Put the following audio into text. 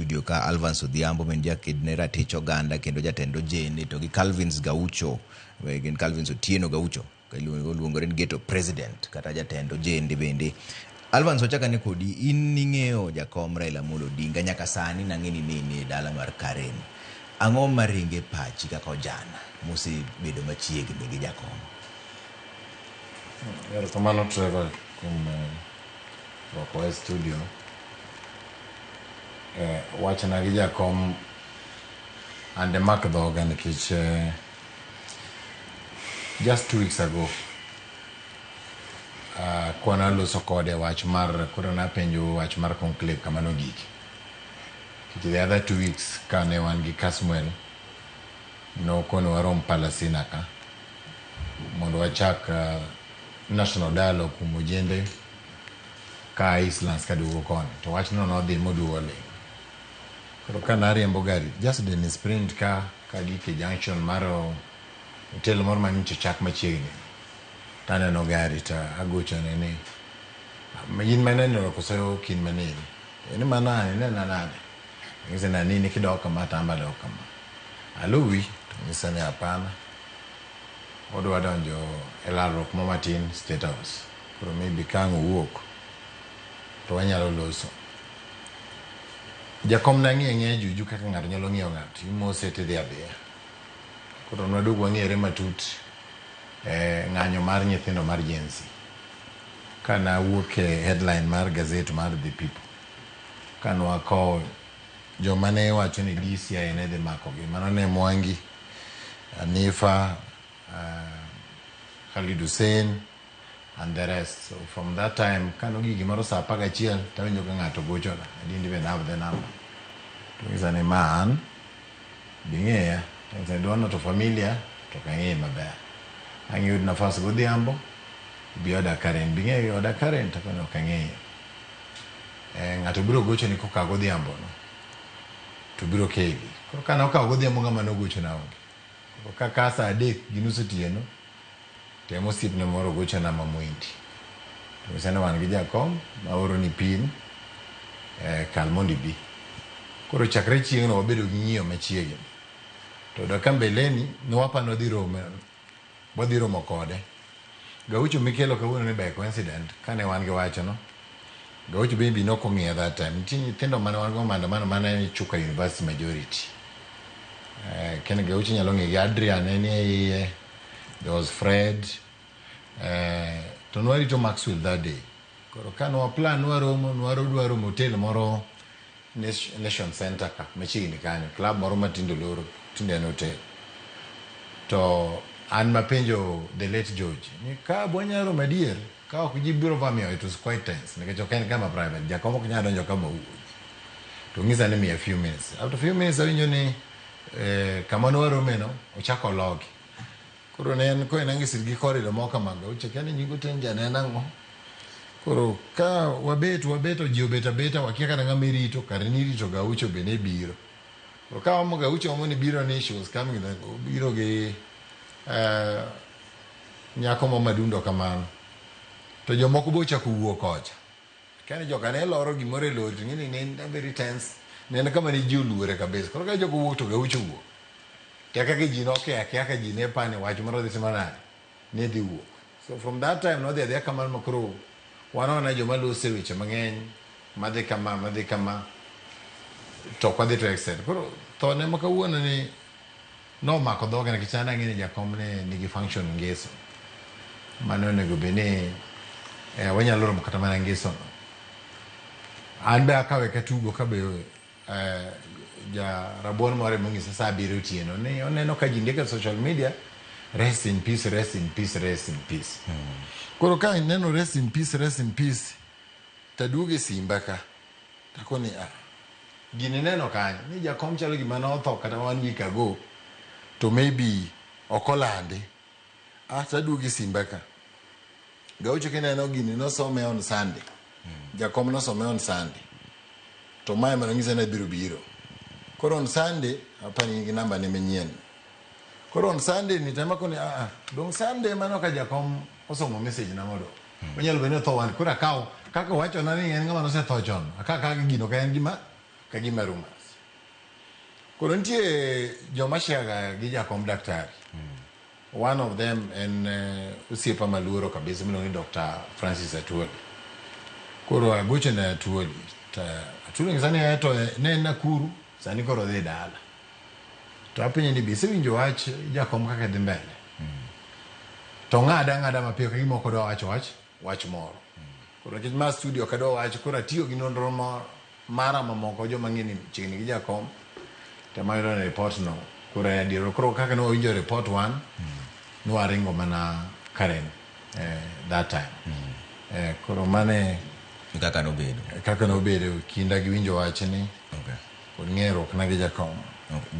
studio ka Alvance Odhiambo ma en jaked ne ratich oganda kendo jatend ojende to gi Calvins Gaucho, gin Calvins Otieno Gaucho oluongore ni Ghetto President kata jatend ojende bende. Alvance, wachak ane kodi, in ning'eyo jakom Raila Amolo Odinga nyaka sani nang'e ni ne in e dala mar Karen. Ang'o maringe pachi kaka ojana mosebedo machiegni gi jakom? Erokamano Trevor kuom rwakowa e studio. Wachna gi jakom ande mak dhoga nikech just 2 weeks ago kwana loso kode wach mar koro napenjo wach mar conclave kama nogike. Nikech the other 2 weeks kane wan gi Kasmuel nokono warom Palasina ka mondo wachak national dialogue kuom ojende ka Eastlands kaduogo koni to wachno nodhi moduogo ling. Koro ka nariembo gari just in sprint ka kagik e junction mar hotel moro manyocha ochak machiegni taneno gari to agochone ni in maneno koso ok in maneni en mana an inena nade Anyise ni aneni kidok kama to an be adok kama aluwi to onyisa ni hapana odwa donjo e lalruok mo matin State House koro maybe ka ang' owuok to wanyalo loso. Jakom nang'iyo ang'iya juju kaka ng'ato nyalo ng'iyo ng'ato imose tidhi adhiya. Koro nwaduog wang'ere matut e ng'anyo mar nyithindo mar Gen Z. Ka nawuok e headline mar gazet mar The People ka nwakowo joma ne wacho ni DCI ne dhi makogi mano ne Mwangi, Anifa, Khalid Hussein and the rest. So from that time kano gik gimoro saa 11 tawinjo ka ng'ato gochona. I didn't even have the number. To ng'isa ni ma an bing'eya to duond no to familiar to ok ang'eye maber. Ang' iyud nafas godhiambo ibi oda Karen. Bing'eyo oda Karen to akoni ok ang'eyo. Ng'ato biro gochoni koka godhiambo no to biro keli. Koro kane okawo godhiambo ng'ama nogochona onge. Koro kaka saa 3:30 otieno to ema osiepne moro ogochona ma Mwindi. To onyisa ni wan gi jakom ma oroni pin kal mondo ibi. Koro chakre chieng'no wabedo gi ng'iyo machiegni. To dakika mbeleni ne waparo ni wadhi romo kode. Gaucho mikelo kawuono ni by coincident kane wan gi wachno Gaucho maybe nok ong'iya that time. Nitie nyithindo mane wan go maandamano mane Chuka University majority. Ken Gaucho nyalo ng'e gi Adrian ne nie iye. There was Fred. To nwarito Maxwell that day. Koro ka nwa plan nwaromo nwadwa romo hotel moro Nation Center ka machiegni kanyo. Club moro matindo loro tinde en hotel. To an mapenjo the late George ni ka wanyalo romo adier ka ok ji biro vamiyo it was quite tense nikech ok en kama private jakom ok nyal donjo kama owuoyi to ng'isa ni miya few minutes after few minutes awinjo ni kama nwarome no ochako oloki koro ne en Koinange Street gi corridor moko kama Gaucho kia ni nying oten ja ne en ang'o koro ka wabet wabet ji obet abeta wakia kata ng'ama irito kare nirito Gaucho be ne biro koro ka omo Gaucho omo ni biro ni she was coming then obiro gi nyako mo madundo kamano to jomoko be ochako wuok kocha kani joka ne loro gimoro e lori to ng'eni ne en very tense ne en kama ne ji oluore kabisa koro ka jogo wuok to Gaucho wuok to kaka ji nokia akia ka ji ne pani wach moro dhi timo nade ne dhi wuok so from that time nodhi adhiya kamano ma koro wan wana joma loso e weche mang'eny madhi kama madhi kama to ok wadhi to extent koro thone ma kawuono ni nomako dhoga nikech an ang'e ni jakom ne nigi function ngeso mane onego bed ni wanyalo romo kata mana ngeso no an be akawe ka tugo ka be ja rabuon moro emonyisa saa 7 otieno ni oneno ka ji ndiko e social media rest in peace, rest in peace, rest in peace. Koro ka ineno rest in peace, rest in peace taduogo e simba ka takoni ah gini neno kanyo ni jakom chalo gima notho kata one week ago to maybe ok olandi ah taduogo e simba ka Gaucho kineno gini nosome on Sunday. Jakom nosome on Sunday. To mae mano nyisa ni abiro biro. Koro on Sunday, apani gi namba ne manyien. Koro on Sunday ni tema koni ah ah, dong Sunday mano ka jakom osomo message na modo. Onyalo bedo ni otho wan koro akawo kaka owachona ni en ng'ama nosetho chon. Akawo kaka gino ka en gima Ka gima rumors. Koro nitie joma share gi jakom daktari. One of them en osiepa maluoro kabisa miluongo ni Dr. Francis Atwoli. Koro agocho ne Atwoli. To Atwoli nyisa ni to ne en Nakuru, sani koro odhi dala. To apenje ni be isewinjo wach jakom kaka dhi mbele? To ng'ada ng'ada mapiyo ka gima ok odwa wacho wach wach moro. Koro nikech ma studio ok adwa wacho, koro atiyo gi nonro mara mamoko joma ng'e ni chiegni gi jakom to ema yudo ni report no koro en adier. Koro kaka ne wawinjo report one, nwaringo mana Karen that time. Koro mane Kaka nobedo. Kaka nobedo kinda gi winjo wachni Okay. kod ng'eruok na gi jakom. Okay.